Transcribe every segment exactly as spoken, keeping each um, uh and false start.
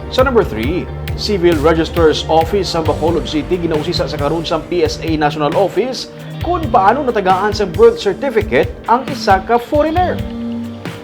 Sa number three, Civil Register's Office sa Bacolod City ginausisa sa karon sa P S A National Office kung paano natagaan sa birth certificate ang isa ka foreigner.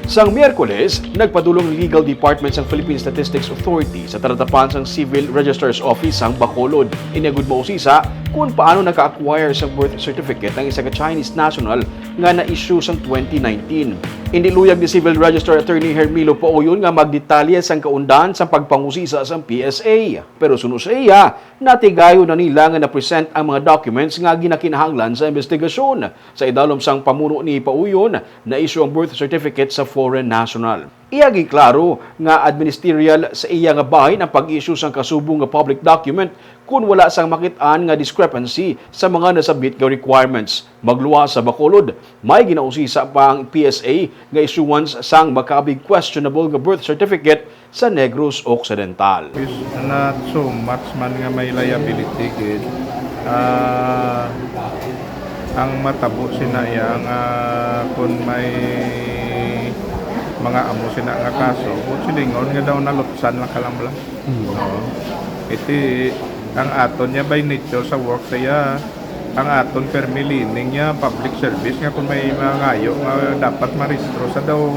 Sang Miyerkules, nagpadulong ang Legal Department sang Philippine Statistics Authority sa talatapan sang Civil Register's Office sang Bacolod. Ini gud mausisa kung paano naka-acquire sang birth certificate ang isa ka Chinese national nga na-issue sang twenty nineteen. Indi luyag ni Civil Register Attorney Hermilo Pauyon nga magdetalye sang kaundan sang pagpangusisa sang P S A. Pero suno sa iya, natigayon na nila nga na-present ang mga documents nga ginakinahanglan sa investigasyon. Sa idalom sang pamuno ni Pauyon, na-issue ang birth certificate sa foreign national. Iya ginklaro nga administerial sa iya nga bahin ang pag-issue sang kasubong nga public document kun wala sang makit-an nga discrepancy sa mga nasabit nga requirements. Magluwas sa Bacolod, may ginausisa pa ang P S A nga issuance sang makabig questionable nga birth certificate sa Negros Occidental. Is not so much man nga may liability gid. Ah, ang matabo sina iya nga kung may mga amo sina nga kaso, kung silingon nga daw nalutsan lang ka lang bala. Oo. Iti, ang aton niya by nature sa work saya, ang aton permi leaning niya public service nga kung may mga ngayo nga dapat marehistro sa daw,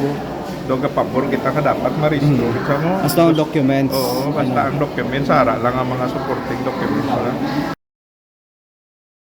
daw gapabor kita nga dapat marehistro Mm. kita mo. As long as documents, Oo, basta ano. Ang documents, ara lang ang mga supporting documents na.